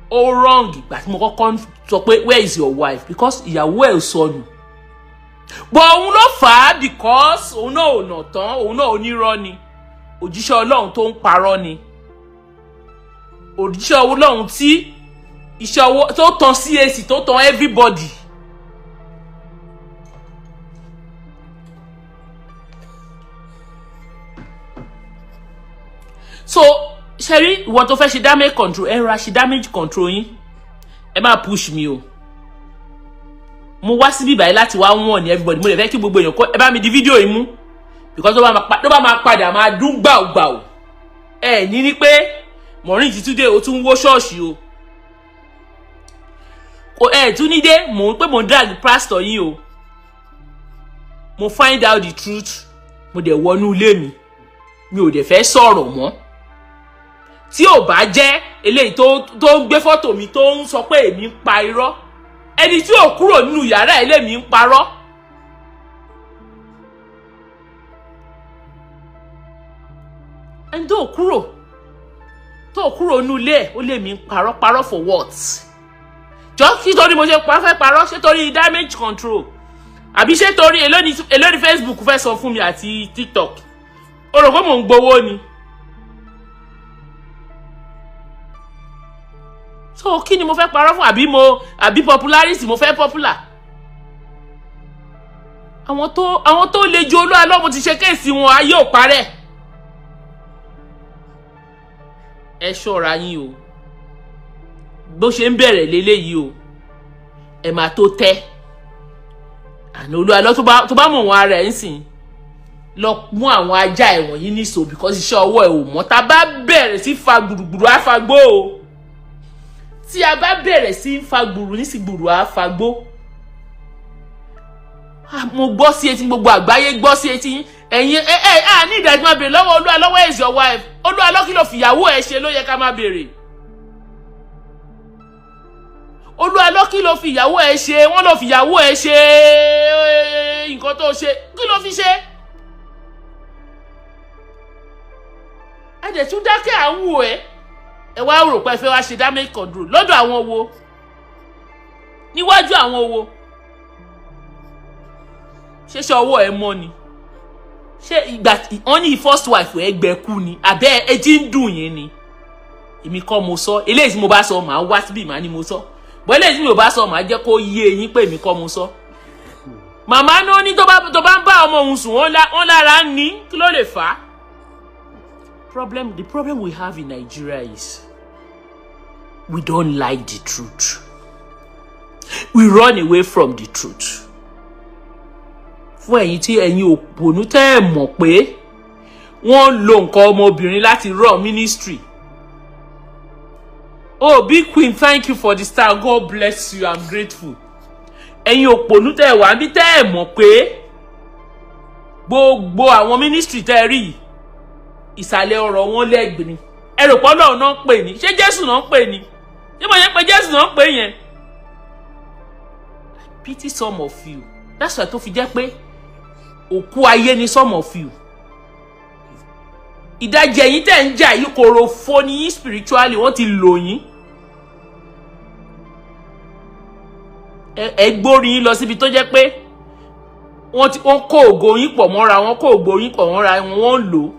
ó wrong ìgbà tí mo kọ́kọ́ sọ pé, "Where is your wife?" Because ìyàwó ẹ̀ ò sọnù. But òun ló fà á, because òun náà ò nà tán, òun náà onírọ́ ni. Òjíṣẹ́ Ọlọ́run tó ń parọ́ ni. Òjíṣẹ́ Ọlọ́run tí iṣẹ́ ọwọ́ tó tan CAC, tó tan everybody. So ṣe rí ìwọ tó fẹ́ ṣe damage control, ẹ ra ṣe damage control yín. Ẹ má push mi o. Mo wá síbí báyìí láti wá wọ̀n ní everybody. Mo lè fẹ́ kí gbogbo èèyàn kó ẹ bá mi di fídíò yìí mú, because tó bá máa padà máa dún gbàùgbàù, ẹ ní pé Maureen Túndé o tún wó ṣọ́ọ̀ṣì o, kò ẹ tún ní dé. Mò ń pé mò ń drag pastor yín o. Mo find out the truth, mo dẹ̀ wọnú ilé mi, mi ò dẹ̀ fẹ́ sọ̀rọ̀ mọ́. Tí ò bá jẹ́ eléyìí tó ń gbé fọ́tò mi, tó ń sọ pé èmi ń pa irọ́, ẹni tí ò kúrò nínú yàrá ilé mi ń parọ́. Ẹni tó kúrò nínú ilé ẹ̀, ó lé mi ń parọ́. Parọ́ for what? Jọ, kí torí mo ṣe pa fẹ́ parọ́? Ṣé torí damage control, àbí ṣé torí èló ni Facebook fẹ́ sọ fún mi àti TikTok? O rò pé mò ń gbowó ni. So kí ni mo fẹ́ parọ́ fún? Àbí mo àbí popularity mo fẹ́ popular? Àwọn tó le ju Olúwa mo ti ṣe case wọn, ayé ò parẹ́. Ẹ ṣọ́ra yín o. Bó ṣe ń bẹ̀rẹ̀ léléyìí o, ẹ máa tó tẹ́ àná. Olúwa lọ, tó bá mọ̀ wọn ara ẹ̀ ń sìn. Lọ mú àwọn ajá ẹ̀wọ̀n yìí níṣó, because iṣẹ́ ọwọ́ ẹ̀ ò mọ́. Tá a bá bẹ̀rẹ̀ sí fa gbùrùgbùrù, á fagbó o. Tí a bá bẹ̀rẹ̀ sí fa gbùrù ní sí gbùrù, á fagbó. Mo gbọ́ sí etí, gbogbo àgbáyé gbọ́ sí etí yín. Ẹ̀yin ẹ ẹ à ní ìdájọ́ máa béèrè lọ́wọ́ Olú Alọ́, where is your wife? Olú Alọ́, kí ló fìyàwó ẹ ṣe ló yẹ ká máa béèrè. Olú Alọ́, kí ló fìyàwó ẹ ṣe? Wọ́n ló fìyàwó ẹ ṣe nǹkan tó ṣe, kí ló fi ṣe? Ẹ dẹ̀ tún dákẹ́, à ń wò ẹ́. Ẹ wá rò pé ẹ fẹ́ wá ṣe damage control lọ́dọ̀ àwọn wo? Níwájú àwọn wo? Ṣéṣe ọwọ́ ẹ mọ́ ni? Ṣé ìgbà wọ́n ní first wife ẹ gbẹ kú ni? Àbẹ́ ẹ ti ń dùn yín ni? Èmi kọ́ mo sọ eléyìí. Tí mo bá sọ, màá wá síbí, màá ní mo sọ bọ́. Eléyìí tí mi ò bá sọ, màá jẹ́ kó yé eyín pé èmi kọ́ mo sọ. Màmá náà ní tó bá ń bá ọmọ òun sùn, wọ́n lára ń ní. Kí ló lè fà á? The problem we have in Nigeria is we don't like the truth. We run away from the truth. Fún ẹ̀yin tí ẹ̀yin òpònú tẹ́ ẹ̀ mọ̀ pé wọ́n ń lo nǹkan ọmọbìnrin láti run ministry. Oh, Big Queen, thank you for the star. God bless you. I'm grateful. Ẹ̀yin òpònú tẹ́ ẹ̀ wá bí, tẹ́ ẹ̀ mọ̀ pé gbogbo àwọn ministry tẹ́ ẹ rí yìí, ìsàlẹ̀ ọ̀rọ̀ wọn lẹ́gbẹ̀ẹ́ ni. Ẹ rò pé Ọlọ́run náà ń pè ní? Ṣé Jésù náà ń pè ní? Ṣé mo yẹ pé Jésù náà ń pè yẹn? I pity some of you. That's why tó fi jẹ́ pé òkú ayé ni some of you. Ìdajì ẹ̀yin tẹ̀ ń jà yìí, kòrò fo ni yín spiritually, wọ́n ti lò yín. Ẹ gbórí yín lọ síbi tó jẹ́ pé wọ́n kó ògo yín pọ̀ mọ́ra wọn, kó ògo yín pọ̀ mọ́ra wọn, wọ́n ń lò ó.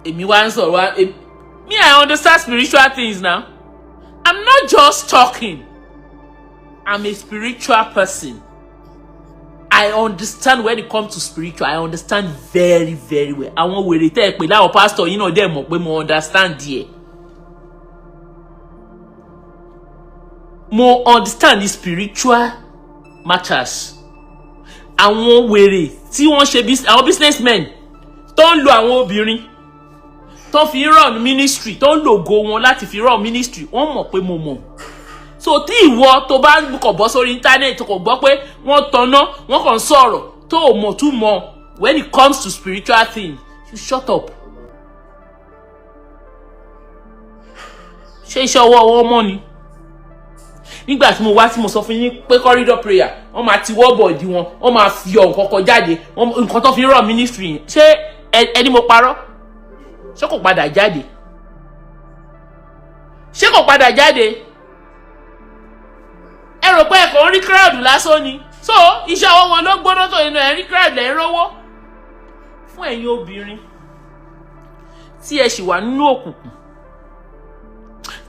Èmi wá ń sọ̀rọ̀ wá. Me, I understand spiritual things now. I'm not just talking. I'm a spiritual person. I understand when it comes to spiritual. I understand very, very well. Àwọn wèrè tẹ́ ẹ pè láwọn pastor yín náà dẹ̀ mọ̀ pé mo understand díẹ̀. Mo understand the spiritual matters. Àwọn wèrè tí wọ́n ṣe, àwọn businessmen tó ń lo àwọn obìnrin tó fi run ministry, tó ń lògo wọn láti fi run ministry, wọ́n mọ̀ pé mo mọ̀. So tí ìwọ tó bá kọ̀ bọ́ sórí internet, tó kò gbọ́ pé wọ́n tanná, wọ́n kàn ń sọ̀rọ̀ tó o mọ̀ tún mọ̀, when it comes to spiritual things, you shut up. Ṣé iṣẹ́ ọwọ́ wọn mọ́ ni? Nígbà tí mo wá, tí mo sọ fún yín pé corridor prayer, wọ́n máa ti wọ́ bọ̀dì wọn, wọ́n máa fi ọ̀ nǹkan kan jáde, nǹkan tó fi run ministry yẹn. Ṣé ẹni mo parọ́? Ṣé kò padà jáde? Ṣé kò padà jáde? Ẹ rò pé ẹ kàn ń rí crowd lásán ni. So iṣẹ́ ọwọ́ wọn ló gbóná tó inú ẹ̀ ń rí crowd, lẹ́ ń rówó. Fún ẹ̀yin obìnrin tí ẹ ṣì wà nínú òkùnkùn,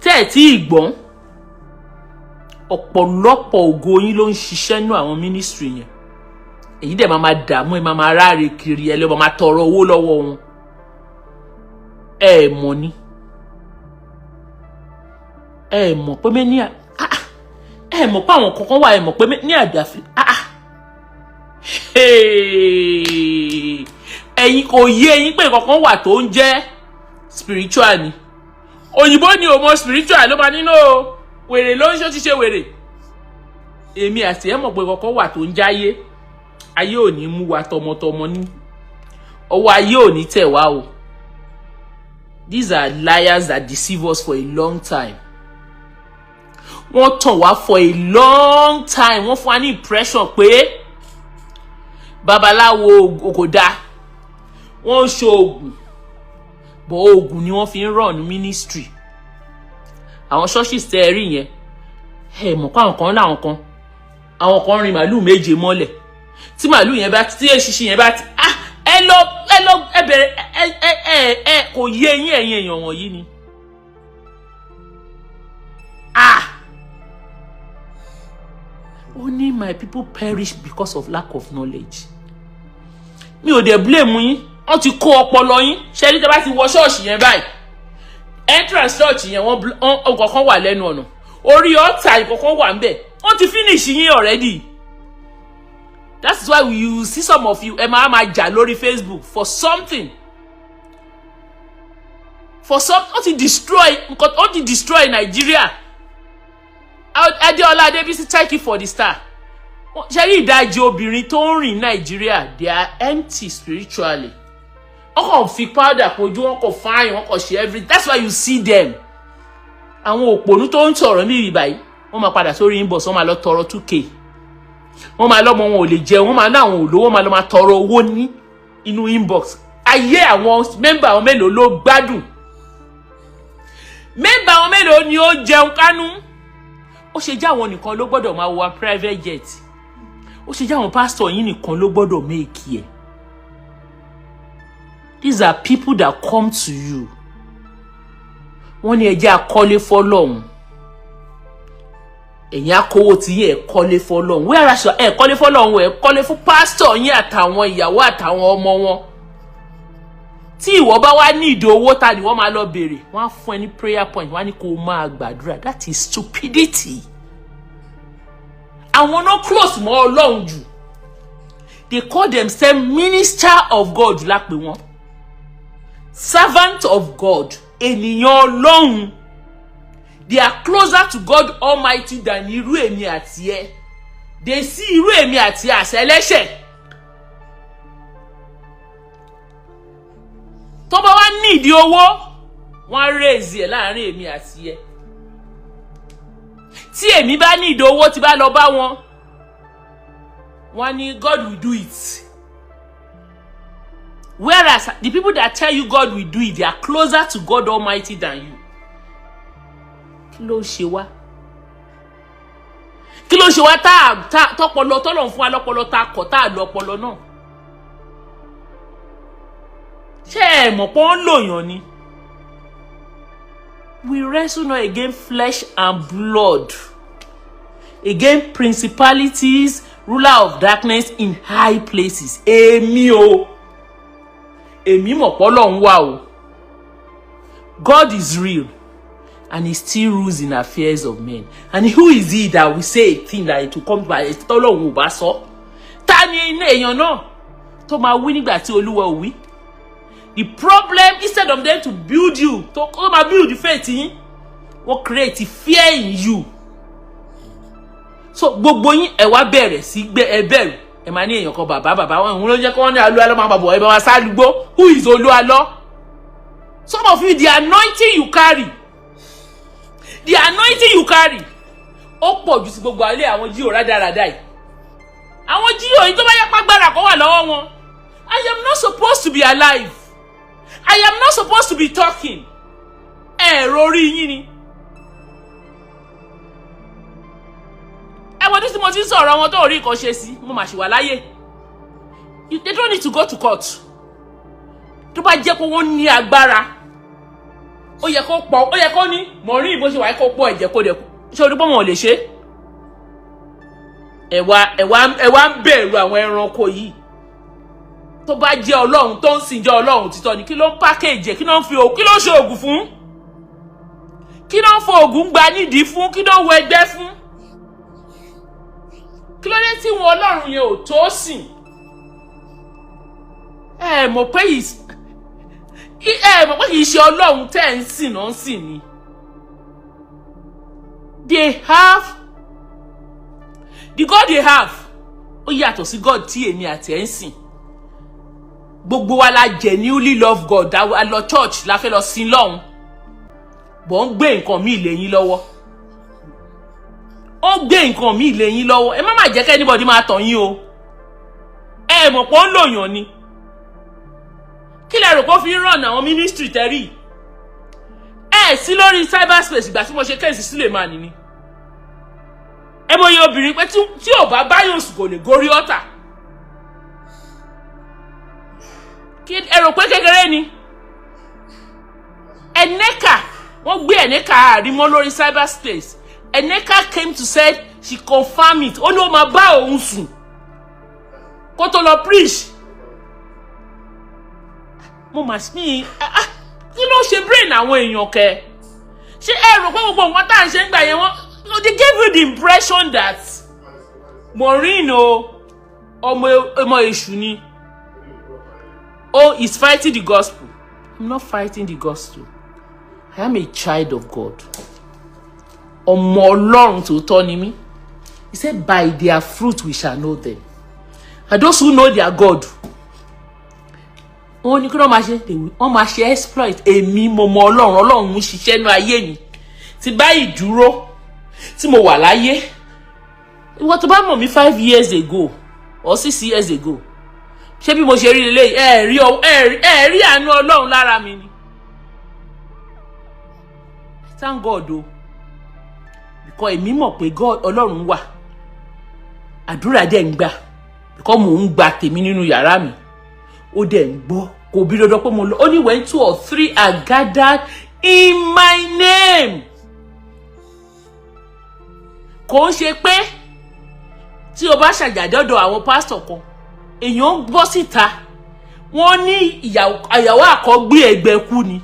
tẹ́ ẹ̀ tí ì gbọ́n, ọ̀pọ̀lọpọ̀ ògo yín ló ń ṣiṣẹ́ nínú àwọn ministry yẹn. Èyí dẹ̀ máa máa dààmú ẹ, máa máa ráre kiri, ẹ lọ́ọ́ máa tọrọ owó lọ́wọ́ wọn. Ẹ mọ̀ ni, ẹ mọ̀ pé mẹ́ni, ẹ mọ̀ pé àwọn kankan wà, ẹ mọ̀ pé ní àgbàfi, ẹ̀yin kò yé ẹ̀yin pé kankan wà tó ń jẹ́ spiritual ni. Òyìnbó ni ò mọ̀ spiritual ló máa nínú wèrè ló ń ṣó ti ṣe wèrè. Èmi àti ẹ mọ̀ pé kankan wà tó ń jáyé. Ayé ò ní mú wa tọmọtọmọ ní ọwọ́, ayé ò ní tẹ̀ wá o. These are liars that deceive us for a long time. Wọ́n tàn wá for a long time. Wọ́n fún wa ní impression pé babaláwo kò dáa, wọ́n ń ṣe oògùn, but oògùn ni wọ́n fi ń run ministry. Àwọn churches tẹ́ ẹ rí yẹn, ẹ mọ̀ pé àwọn kan láwọn kan, àwọn kan rin màálù méje mọ́lẹ̀. Tí màálù yẹn bá, tí èṣìṣì yẹn bá ti, ah, ẹ lọ, ẹ lọ, ẹ bẹ̀rẹ̀, ẹ ẹ ẹ ẹ kò yé yín, ẹ̀yin èèyàn wọ̀nyí ni. Ah, ó ní my people perish because of lack of knowledge. Mi ò dẹ̀ blame yín, wọ́n ti kó ọpọlọ yín. Ṣé ní tẹ́ bá ti wọ ṣọ́ọ̀ṣì yẹn báyìí, entrance church yẹn, wọ́n nǹkan wà lẹ́nu ọ̀nà, orí ọ̀tà ìkọ̀kan wà ńbẹ̀, wọ́n ti finish yín already. That's why you see some of you, ẹ máa jà lórí Facebook for something, for some. Ó ti destroy nǹkan, ó ti destroy Nigeria. Adéọlá Adébísí, thank you for the star. Ṣe rí ìdajì obìnrin tó ń rìn Nàìjíríà, they are empty spiritually. Wọ́n kàn fi powder kojú, wọ́n kàn fine, wọ́n kàn ṣe everything. That's why you see them. Àwọn òpònú tó ń sọ̀rọ̀ ní ìbàyí, wọ́n máa padà sórí inbox, wọ́n máa lọ tọrọ 2K. Wọ́n máa lọ́mọ wọn ò lè jẹun, wọ́n máa ní àwọn olówó, wọ́n máa lọ máa tọrọ owó ní inú inbox. Ayé àwọn member àwọn mélòó ló gbádùn? Member àwọn mélòó ni ó jẹun kánú? Ó ṣe jẹ́ àwọn nìkan ló gbọ́dọ̀ máa wọ private jet? Ó ṣe jẹ́ àwọn pásítọ̀ yín nìkan ló gbọ́dọ̀ make ẹ̀? These are people that come to you. Wọ́n ní ẹ jẹ́ akọ́lé fọ́lọ́hún. Ẹ̀yin akówó tí yín, ẹ̀ kọ́lé fọ́lọ́hún, whereas ẹ̀ kọ́lé fọ́lọ́hún, ẹ̀ kọ́lé fún pásítọ̀ yín àtàwọn ìyàwó àtàwọn ọmọ wọn. Tí ìwọ bá wá ní ìdí owó, ta ni wọ́n máa lọ béèrè? Wọ́n á fún ẹ ní prayer point, wọ́n á ní kó o máa gbàdúrà. That is stupidity. Àwọn náà close mọ́ Ọlọ́run jù. They call themselves minister of God lápè wọn, servant of God, ènìyàn Ọlọ́run. They are closer to God Almighty than irú èmi àti ẹ. They see irú èmi àti ẹ àṣẹ ẹlẹ́ṣẹ̀. Tó bá wá ní ìdí owó, wọ́n á raise ẹ̀ láàrin èmi àti ẹ. Tí èmi bá ní ìdí owó, tí bá lọ bá wọn, wọ́n ní God will do it, whereas the people that tell you God will do it, they are closer to God Almighty than you. Kí ló ń ṣe wá? Kí ló ń ṣe wá tá a tọpọlọ tọlọ fún wa lọpọlọ, tá a kọ, tá a lo ọpọlọ náà? Ṣé ẹ mọ̀ pé wọ́n ń lòyàn ni? We wrestle not against flesh and blood, against principalities, ruler of darkness in high places. Èmi o, èmi mọ̀ pé Ọlọ́run wà o. God is real and he still rules in affairs of men. And who is he that will say a thing that it will come by, tọ́lọ́run ò bá sọ? Ta ni iná èèyàn náà tó máa wí nígbà tí Olúwa ò wí? The problem, instead of them to build you, to kó máa build faith yín, wọ́n create fear in you. So gbogbo yín, ẹ wá bẹ̀rẹ̀ sí gbé ẹ bẹ̀rù. Ẹ máa ní èèyàn kan, bàbá bàbá wọn, òun ló jẹ́ kí wọ́n ní Olúalọ́ máa bọ̀, ẹ bá wa sálùgbó. Who is Olúalọ́? Some of you, the anointing you carry, the anointing you carry, ó pọ̀ ju sí gbogbo alẹ́ àwọn G.O rádaràda yìí. Àwọn G.O yìí, tó bá yẹ pàgbára kó wà lọ́wọ́ wọn, I am not supposed to be alive. I am not supposed to be talking. Ẹ̀rọ orí yín ni. Ẹ wo tí mo ti ń sọ̀rọ̀ wọn tó rí nǹkan ṣe sí, mo mà ṣì wà láyé. They don't need to go to court. Tó bá jẹ́ pé wọ́n ní agbára, ó yẹ kó pọ̀, ó yẹ kó ní mọ̀rí bó ṣe wà, kó pọ̀ ẹ̀jẹ̀ kó dẹ̀ kú. Ṣé o rí pé wọn ò lè ṣe? Ẹ wá ń bẹ̀rù àwọn ẹranko yìí. Tó bá jẹ́ Ọlọ́run tó ń sìn, jẹ́ Ọlọ́run títọ́ ni, kí ló ń package ẹ̀? Kí ló ń fi, kí ló ń ṣe oògùn fún? Kí ló ń fo oògùn gba nídìí fún? Kí ló ń wọ ẹgbẹ́ fún? Kí ló dé tí wọn Ọlọ́run yẹn ò tó sìn? Ẹ mọ̀ pé kì í ṣe Ọlọ́run tẹ́ ẹ̀ ń sìn náà ń sìn ni. They have the God they have, ó yàtọ̀ sí God tí èmi àti ẹ̀ ń sìn. Gbogbo wa la genuinely love God, a lọ church, la fẹ́ lọ sin lọ́hùn bọ̀, ń gbé nǹkan míì lé yín lọ́wọ́. Ó gbé nǹkan míì lé yín lọ́wọ́. Ẹ má má jẹ́ kí anybody máa tàn yín o. Ẹ mọ̀ pé ó ń lòyàn ni. Kí lẹ rò pé ó fi ń ràn àwọn ministry tẹ́rì ẹ sí lórí cyberspace? Ìgbà tí mo ṣe case Suleiman ni, ẹ mọ̀ iye obìnrin pé tí ò bá báyọ̀ sùn, kò lè gorí ọ̀tà. Ẹ rò pé kékeré ni Eneka? Wọ́n gbé Eneka àrímọ́ lórí cyberspace. Eneka came to say she confirm it. Ó ní ó máa bá òun sùn kó tó lọ preach. Mo mà sí, kí ló ṣe brain àwọn èèyàn kẹ? Ṣé ẹ rò pé gbogbo nǹkan tá à ń ṣe ń gbà yẹn, wọ́n, they gave you the impression that Maureen o Ọmọ ọmọ èṣù ni. Oh, he's fighting the gospel. I'm not fighting the gospel. I am a child of God. Ọmọ Ọlọ́run tòótọ́ ni mí. He said, "By their fruit we shall know them." And those who know their God, wọ́n ní kí wọ́n máa ṣe, wọ́n máa ṣe exploit. Èmi mo mọ Ọlọ́run. Ọlọ́run ń ṣiṣẹ́ nínú ayé mi. Tí báyìí dúró tí mo wà láyé, ìwọ tó bá mọ̀ mí 5 years ago or 6 years ago, ṣé bí mo ṣe rí lélẹ́yìí? Ẹ rí, ẹ rí àánú Ọlọ́run lára mi ni. Thank God o, because èmi mọ̀ pé God, Ọlọ́run wà, àdúrà dẹ̀ ń gbà, because mò ń gba tèmi nínú yàrá mi, ó dẹ̀ ń gbọ́. Kò bí dandan pé mo lọ. Ó ní, "When two or three are gathered in my name." Kò ń ṣe pé tí o bá ṣàjàdọ́dọ̀ àwọn pásítọ̀ kan, èèyàn ń bọ́ síta, wọ́n ní ìyàwó àkọ́gbé ẹgbẹ́ kú ni,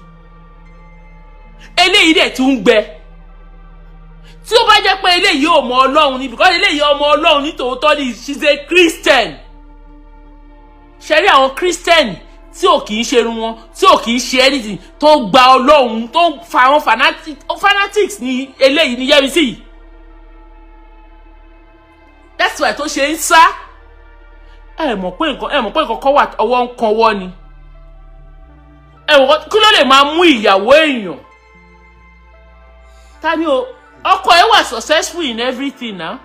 eléyìí dẹ̀ tún ń gbẹ. Tí ó bá jẹ́ pé eléyìí ò mọ Ọlọ́run ni, because eléyìí ọmọ Ọlọ́run ní tòótọ́ ni, she's a Christian. Ṣe rí àwọn Christian tí ò kì í ṣerun wọn, tí ò kì í ṣe anything, tó gba Ọlọ́run, tó ń fa àwọn fanatics ní eléyìí ní Yẹ́misí yìí. That's why tó ṣe ń sá. Ẹ mọ̀ pé nǹkan kan wà, ọwọ́ ń kan wọ́ ni. Ẹ mọ̀ kí ló lè máa mú ìyàwó èèyàn? Ta ni o? Ọkọ ẹ wà successful in everything now.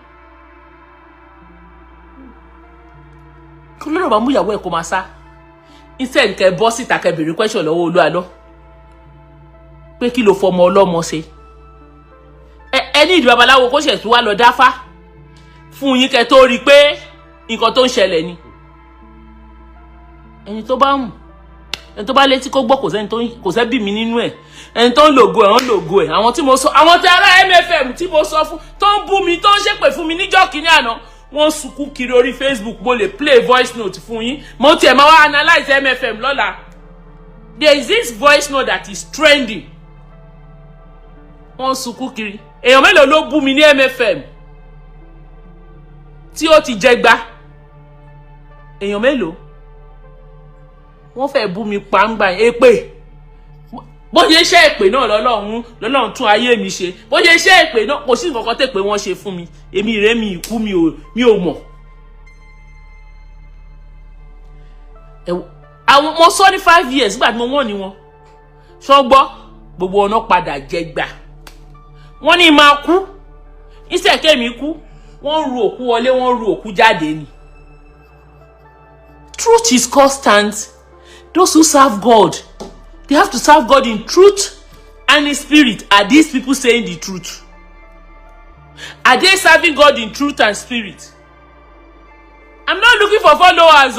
Kí ló lè máa mú ìyàwó ẹ kó máa sá? Instead kẹ́ bọ́ síta, kẹ́ béèrè question lọ́wọ́ Olúwalọ́ pé kí ló fọmọ ọlọ́mọ ṣe. Ẹ ní ìdí babaláwo kó ṣẹ̀ tún wá lọ dáfá fún yín kẹ́ tó rí i pé nǹkan tó ń ṣẹlẹ̀ ni. Ẹni tó bá mú, ẹni tó bá létí kó gbọ́. Kò sẹ́ni tó kò sẹ́bí mi nínú ẹ̀. Ẹni tó ń lògo ẹ̀, ń lògo ẹ̀. Àwọn tí mo sọ, àwọn tí ará MFM tí mo sọ fún, tó ń bú mi, tó ń ṣépè fún mi níjọ́ kínní àná, wọ́n ń sunkún kiri orí Facebook. Mo lè play voice note fún yín. Mo tiẹ̀ máa wá analyse MFM lọ́la. There is this voice note that is trending. Wọ́n ń sunkún kiri. Èèyàn mélòó ló bú mi ní MFM tí ó ti jẹgba? Èèyàn mélòó? Wọ́n fẹ́ bú mi pàǹgbà. Èpè, bó ṣe ṣe èpè náà lọ́lọ́run tún ayé mi ṣe. Bó ṣe ṣe èpè náà, kò sí nǹkan kan tẹ̀ pé wọ́n ṣe fún mi. Èmi rèé, mi ìkú, mi ò mọ̀. Àwọn mo sọ ní 5 years nígbà tí mo wọ́n ní wọn ṣọgbọ́, gbogbo ọ̀nà padà jẹgbà. Wọ́n ní máa kú ìṣẹ̀kẹ́ mi kú. Wọ́n ń ru òkú wọlé, wọ́n ń ru òkú jáde ni. Truth is constant. Those who serve God, they have to serve God in truth and in spirit. Are these people saying the truth? Are they serving God in truth and spirit? I'm not looking for followers o.